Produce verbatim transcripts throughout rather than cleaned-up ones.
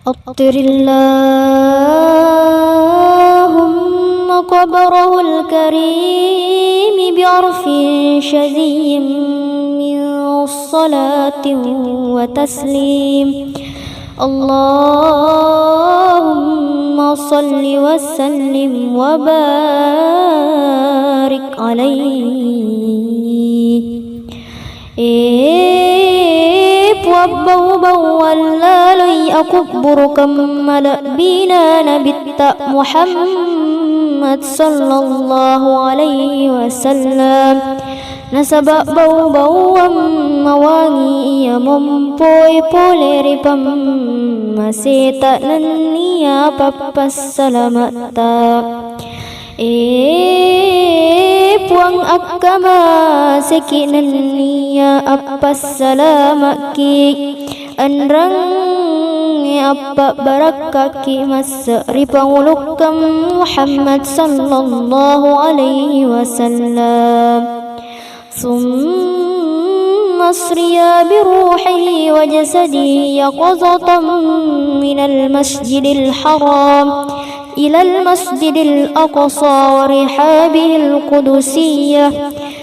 عطر اللهم قبره الكريم بعرف شذي من صلاة وتسليم. اللهم صل وسلم وبارك عليه. E Puang, bau-bauang laloi akubburukeng malebbina Nabitta Muhammad sallallahu alaihi wasallam. Nasaba bau-bauang mawangi iya mompoe pole ri pammaseta nennia pappassalama'ta. E Puang, akkamaseki nennia appassalama'ki, enrengnge appabbarakkakki masse ri pangulukkeng Muhammad sallallahu alaihi wasallam. ثم اسريا بروحه وجسده يقظة من المسجد الحرام إلى المسجد الأقصى ورحابه القدسية.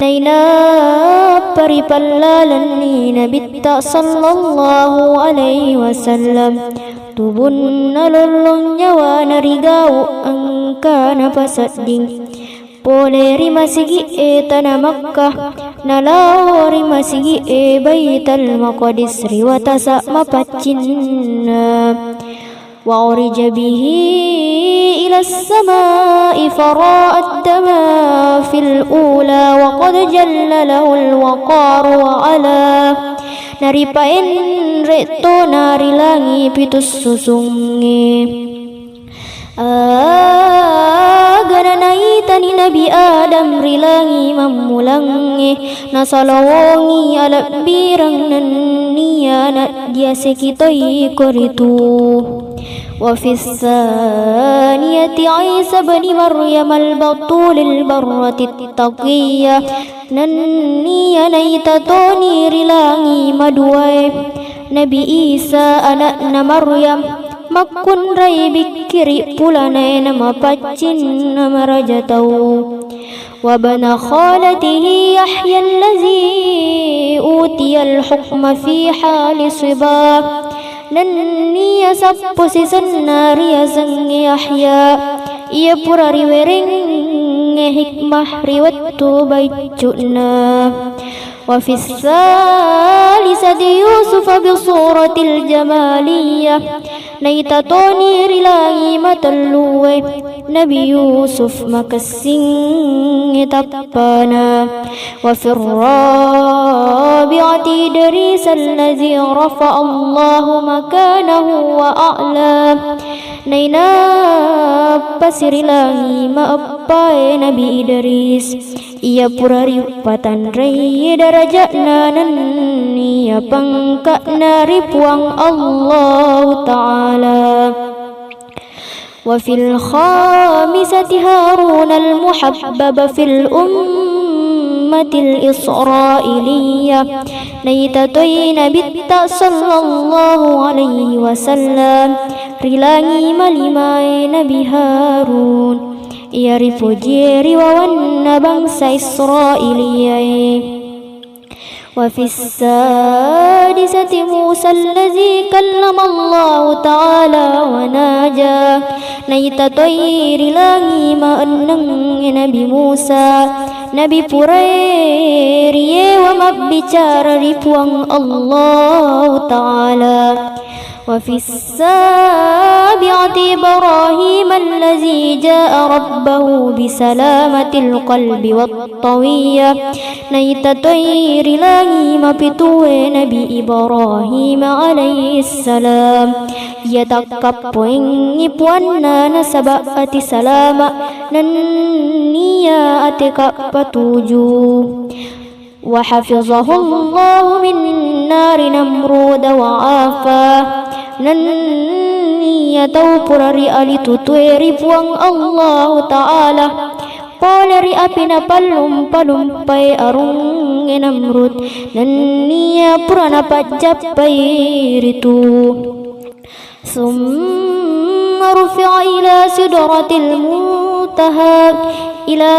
Nainappa ripallalenni Nabitta sallallahu alaihi wasallam tubunna lollong nyawana ri gau engkana pasedding. Pole ri masigi'e tana Makkah, nalao ri masigi'e Baital Maqdis ri watasa mapaccinna. وعرج به إلى السماء فراء الدما في الأولى وقد جل له الوقار وعلا. Naripaenre tona ri langi pitu susungnge. Aga nanaitani Nabi Adam ri langi mammulangnge, nasalowongi alebbireng nennia naddiaseki toi koritu. وفي الثانية عيسى بن مريم البتول البرة التقية. Nennia naita toni ri langi maduae Nabi Isa ana'na Maryam, makkunrai bikkiri pulanae namapaccinna maraja tau. وابن خالته يحيى الذي أوتي الحكم في حال صباه. Nennia sappo sisenna riasengnge Yahya, iya pura riwerengnge hikmah ri wettu baiccu'na. وفي الثالثة يوسف بصورة الجمالية. Naita toni ri langi matellue Nabi Yusuf makessingnge tappana. وفي الرابعة إدريس الذي رفع الله مكانه وأعلاه. Nainappasi ri langi maeppae Nabi Idris, iya pura ripatanrei daraja'na nennia pangka'na ri Puang Allahu Ta'ala. وفي الخامسة هارون المحبب في الأمة الإسرائيلية. Naita toi Nabitta sallallahu alaihi wasallam ri langi malimae Nabi Harun, iya ripojie ri wawanna bangsa Israiliae. وفي السادسة موسى الذي كلم الله تعالى وناجاه. Naita toi ri langi maennengnge Nabi Musa, Nabi purae riewa mabbicara ri Puang Allahu Ta'ala. وفي السابعة إبراهيم الذي جاء ربه بسلامة القلب والطوية. Naita toi ri langi mapitue Nabi Ibrahim alaihissalam, iya takkappoengngi puanna nasaba ati salama nennia ateka patuju. وحفظه الله من نار نمرود وعافاه. Nennia tau pura rialitutue ri Puang Allahu Ta'ala pole ri api napallumpa-lumpae arungnge Namrud, nennia pura napajjappai ritu. ثم رفع إلى سدرة المنتهى إلى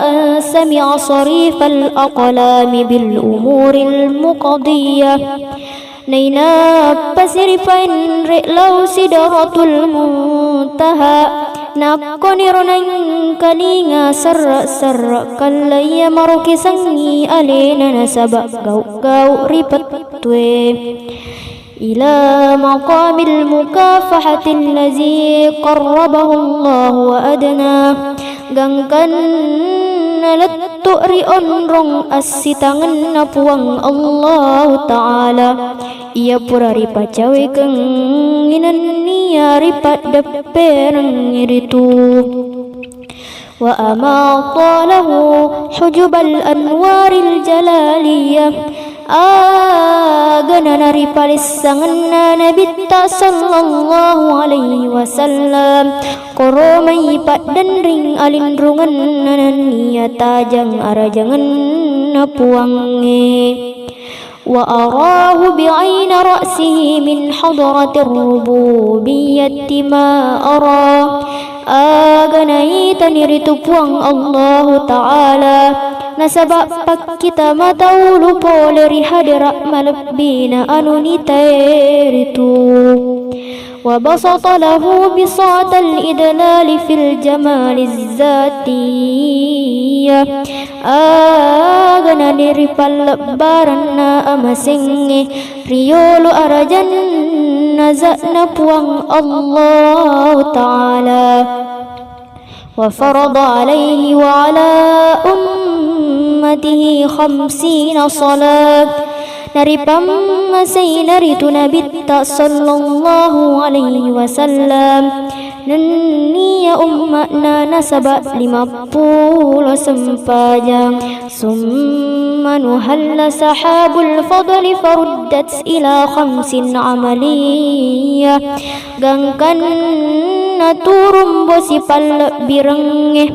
أن سمع صريف الأقلام بالأمور المقضية. Nainappasi ripaenre lao Sidratul Muntaha. Nakkoniro naengkalinga serre-serre kallaiya marokisengngi alena nasaba gau-gau ripettue. Ila maqamil mukafahatil ladzi qarrabahu Allahu wa adna. Gangkanna lettu ri onrong assitangenna Puang Allahu Ta'ala, iya pura ripacawekengngi nenniya ripaddepperengngi ritu. Wa amata lahu hujubal anwaril jalaliyah. Agana naripalessangenna Nabitta sallallahu alaihi wasallam, koromai paddenring alinrungenna nenniya tajang arajangenna Puangnge. Wa arahu bi'aina ra'sihi min hadratir rububiyyati ma ara. Aga naitani ritu Puang Allahu Ta'ala, nasaba pakkita mataulu pole ri hadera malebbina anu nitae ritu. Wa basata lahu bisatal idlali fil jamaliz zatiyah. Aga naniripallebbaranna amasengnge riyolo arajanna zatna Puang Allahu Ta'ala. Wa farada alaihi wa ala ummatihi khamsina salat. Naripammasei naritu Nabitta sallallahu alaihi wasallam nenniya umma'na nasaba limappulo sempajang. Summa nuhalla sahabul fadli faruddat ila khamsin amaliyah. Gangkanna turung bosi pallebbirengnge,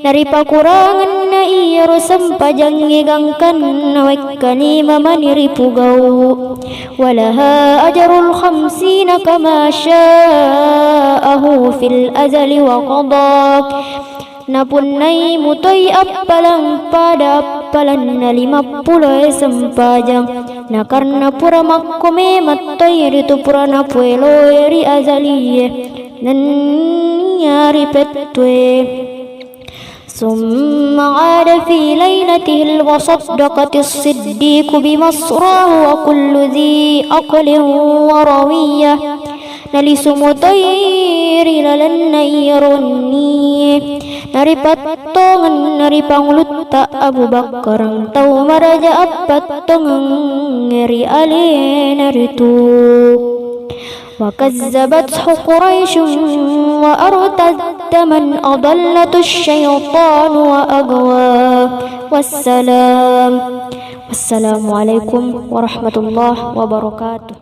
naripakurangenna iyaro sempajangnge gangkanna wekkalima mani ripugau. Walaha ajarul khamsina kama sya'ahu fil azali wa qada. Napunnai mutoi appalang pada appalanna limappulo e sempajang, nakarna pura makko memettoi ritu pura napueloe ri azalie nenniya ripettue. Summa ada fi lailatihi wa saddaqatis siddiqu bimasrahu wa kullu dzi aqlin wa rawiyah. Nalisu mutoi ri lalenna iyaro wennie, naripattongeng naripangulutta Abu Bakkareng tau maraja appattongeng ri alena ritu. Wa kazzabathu Quraisyun wa artadda man adallahu syaitanu wa aghwa. Wassalam. Wassalamualaikum warahmatullahi wabarakatuh.